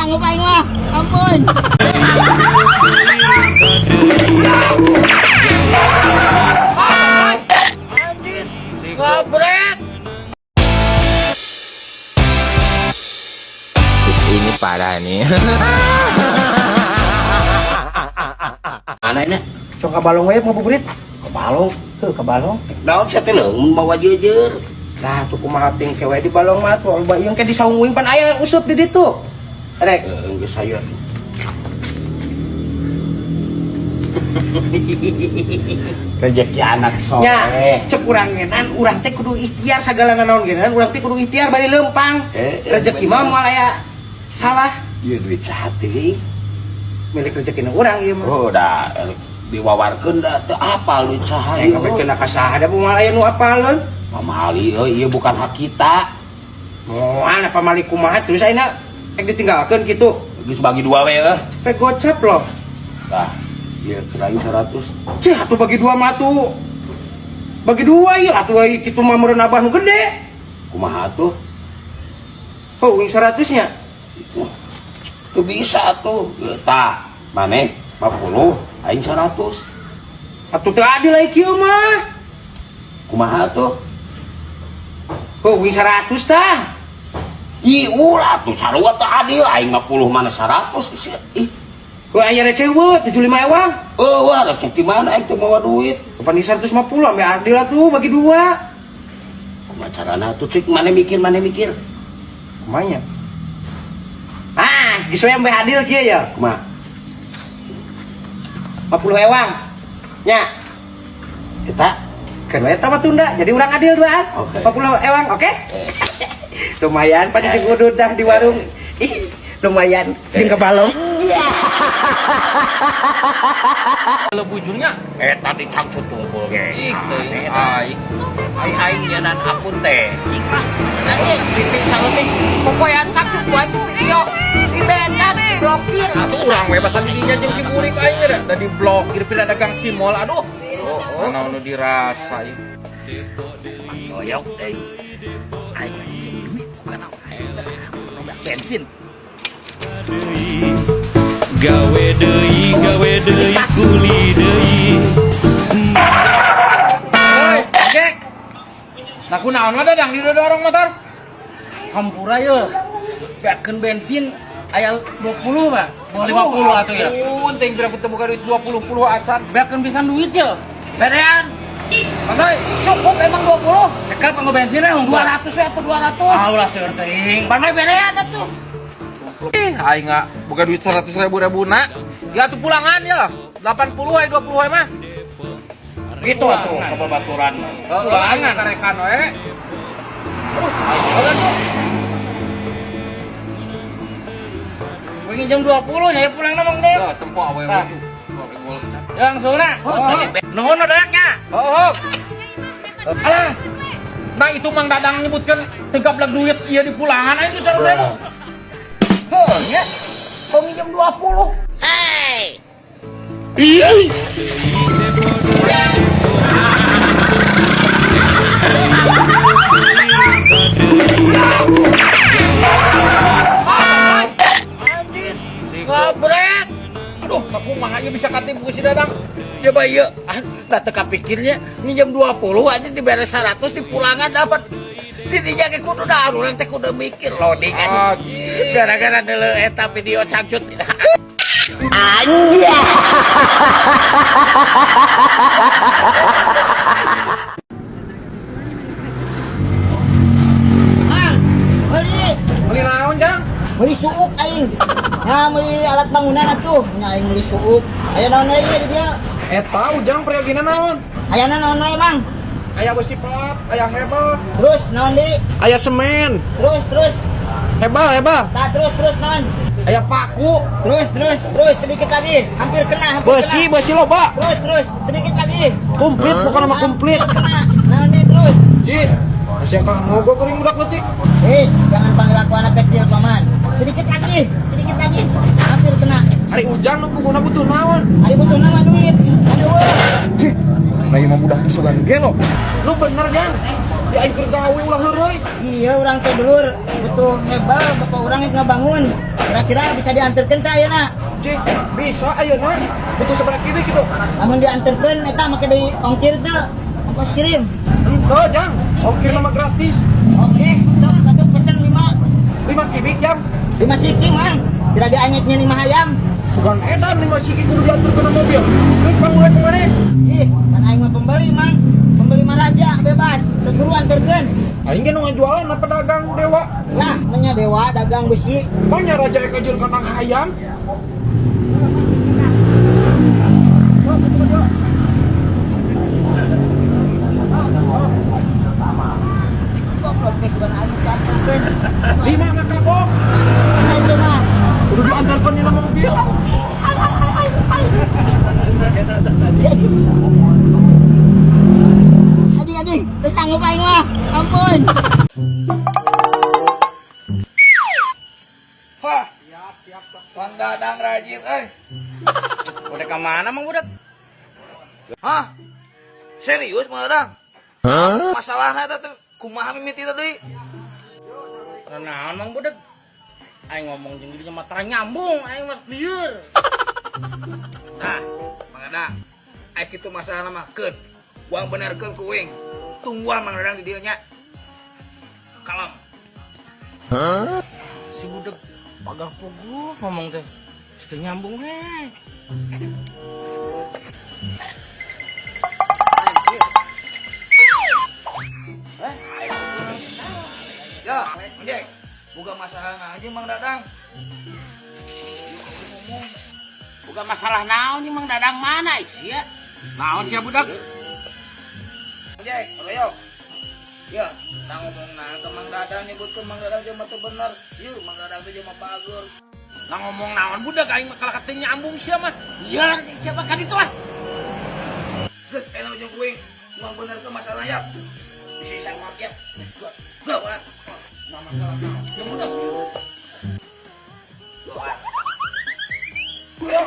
Sanggup aing mah. Ampun. Ngabret. Ini parah nih. Mana ini? Cok ka balong we ngabuburit. Ke balong. Heuh ka balong. Daun saya teh leung bawa jeujeur. Nah, cukup mah ting kewe di balong mah tuh loba ieu ke di saung uing pan aya useup di ditu. Rek, Geus saya. Rezeki anak nya soleh. cek urang ngenan urang teh kudu ikhtiar sagala nanaon genan urang teh kudu ikhtiar bari leumpang. Eh, Rezeki mah moal aya salah. Ieu duit saha teh? Milik rezekina urang ieu mah. Oh, dah diwawarkeun da teu apal duit saha Eh, ieu. kabeh kena ka saha da moal aya nu apaleun. Pamali euy, ieu bukan hak kita. Moal apa mali kumaha terus ayeuna rek ditinggalkeun kitu. Geus bagi dua we euy. Cepet gocap loh. Tah, ieu kirain 100. Cih, atuh bagi dua mah tuh. Bagi dua ieu atuh ai kitu mah meureun abah nu gede. Kumaha tuh? Oh, uing 100 nya. Tuh bisa tuh. Tah, maneh 50, aing 100. Atuh teu adil ai kieu mah. Kumaha tuh? Oh, uing 100 tah. Ih, ulah tuh sarua teu adil aing 50 mana 100 sih. Ih, Heuh aya receh we 75 ewang. eueuh receh di mana aing teu mawa duit. Kapan di 150 ambe adil atuh bagi dua. Kumaha carana tuh cik maneh mikir maneh mikir. Kumanya? Ah, geus we ambe adil kieu ya. Kumaha? 50 ewang. Nya, Eta keun we eta mah tunda. Jadi urang adil duaan. Oke. 50 ewang, oke? Eh. Lumayan pada di dah di warung. Ih, lumayan jeung ke balong. Kalau bujurnya Eta di cangcut tungkul ge. ih teuing ai. Ai aing nyeunaan akun teh. Aing penting saeutik. Popoean cangcut ku aing video. Dibendat, diblokir. Atuh urang we basa didinya jeung si burik aing ge da diblokir pila dagang cimol aduh. Oh, naon nu dirasa ieu. Doyok deui. Aing anjing duit bukan naon. Aing bensin. Gawe deui, gawe deui, kuli deui. Hei, Jack. Nah kunaon mah dadang didorong motor? Hampura ye. Beakeun bensin aya 20 mah. 50 atuh ya. Unting bila ketemu duit 20 puluh acan. Beakeun pisan duit ye. Berean. Mandoy, cukup emang 20. Cekap kanggo bensinnya unggul. 200 we atuh 200. Ah ulah seueur teuing. Mandoy berean atuh. Ih, aing nggak buka duit 100 ribu ribu nak. Ya tuh pulangan ya. 80 ai 20 ai mah. Gitu atuh kababaturan mah. Pulangan karekan we. Gua jam 20 nya ya pulang mang deh. Ya, tempo awewe tuh. Ya langsung na. Nuhun odaknya. Oh, oh. Alah. Nah itu Mang Dadang nyebutkan tegap duit iya di pulangan aing 100 ribu. Heuh nya. Kok nginjem 20? Ngabret. Aduh, aku mah aja bisa katipu si Dadang. Coba ieu, ah, da teu kapikirnya nginjem 20 aja dibere 100 di pulangan dapat. Didinya ge kudu da urang teh kudu mikir loading Ah, aduh. Gara-gara deuleu eta video cangcut. Mang, beli. Beli naon, Jang? Beli suuk aing. Nah, beli alat bangunan atuh. Nya aing beli suuk. Aya naon we ieu di dieu? Eta Ujang priyogina naon? Ayana naon we, Mang? Aya besi pot, aya hebel, Terus naon deui? aya semen, Terus terus. hebel hebel, Tah terus terus naon? aya paku, Terus terus terus sedikit lagi. Hampir kena, hampir besi kena. besi loba, Terus terus sedikit lagi. komplit bukan nama komplit. Hampir kena. Naon deui terus? Ji, masih kang mau gua kering budak leutik. Wis, jangan panggil aku anak kecil, Paman. Sedikit lagi, sedikit lagi. Hampir kena. Ari Ujang nu pukuna butuh naon? Ari butuh nama duit. Aduh. Cih, lagi mah budak teh sugan Sugan gelo. Lu bener, Jang. Di aing keur gawe ulah heureuy. Iya, urang teh dulur butuh hebel, bapak urang yang ngabangun. Kira-kira bisa diantarkan teh ayeuna? Cih, bisa ayeuna. Butuh sabaraha kibi gitu. Lamun diantarkeun eta make deui ongkir teu? Ongkos kirim. Henteu, Jang. Ongkir mah gratis. Oke, sok atuh pesen 5. 5 kibik, Jang. 5 siki, Mang. Tidak dianyetnya 5 hayam. Sugan edan 5 siki kudu diantar ke mobil. Terus panggulan kemana? Ih, kan aing mah pembeli, Mang. Pembeli mah raja, bebas. Seguru anterkeun. Aing ge nu ngajualan apa dagang dewa. Lah, menya dewa dagang besi. Banyak raja yang ngajual kandang hayam. Goblok teh sugan aing diantarkeun. 5 mah kagok. Mana itu mah? Kudu diantarkeun dina mobil. Anjing anjing, teu sanggup aing mah. Ampun. Wah, Mang Dadang rajin euy. Udah ke mana Mang Budak? Hah? Serius Mang Dadang? Masalahna eta teh kumaha mimiti tadi? Naon Mang Budak? Aing ngomong jeung dirinya mah tara nyambung, aing mah lieur. Nah, Mang Dadang. Ai kitu masalahna mah keun. Uang benerkeun ku uing. Tungguan Mang Dadang di dieu nya. Kalem. Si Budak pagah puguh ngomong teh. Teu nyambung he. Ya, Jack. Buka masalah aja Mang Dadang. Ngomong. Bukan masalah naon nih Mang Dadang mana sia? Naon sia budak? Jack, ayo. Ya, nah ngomong nah ke Mang Dadang nyebutkeun Mang Dadang jelema teu bener. Ieu Mang Dadang teh jelema bager. Nah ngomong naon budak aing mah kalah teu nyambung sia mah. Iya, siapa kan itu ah. Geus enak jeung kuing. Mang bener ke masalah ya. Bisa sama ya. Gawat. Nah masalah naon. Ya budak. Gawat. Yo.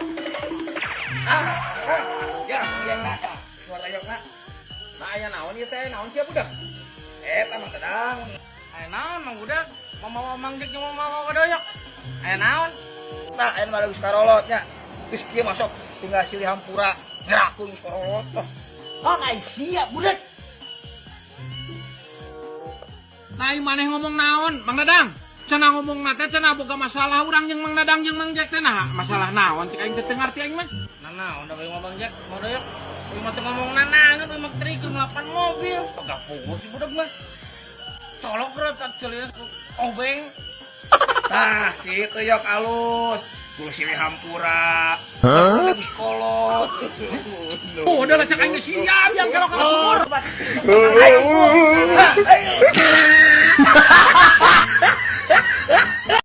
Ah, ah. Ya, yang nak. Suara yok nak. Nah aya naon ieu teh naon sia budak? Eta Mang Dadang. Aya naon Mang Budak? Mau mawa Mang Jack jeung mau mawa doyok. Aya naon? Nah, aya mah geus karolot nya. Geus kieu masuk tinggal silih hampura. Ngerakeun geus karolot. Oh, ai sia budak. Nah, ieu maneh ngomong naon, Mang Dadang? Cenah ngomong na teh cenah boga masalah urang jeung Mang Dadang jeung Mang Jack teh nah masalah naon cek aing teh teu ngarti aing mah. Nah naon da we Mang Jack, mau doyok. Ieu mah teu ngomong nanaon, ieu mah teu keur ngelapan mobil. Pegah puguh si budak mah. Colok retak celis obeng. Nah, kitu yok alus. Kudu silih hampura. Hah? Geus kolot. Oh, udah lah cek aing geus siap yang kalau ka sumur.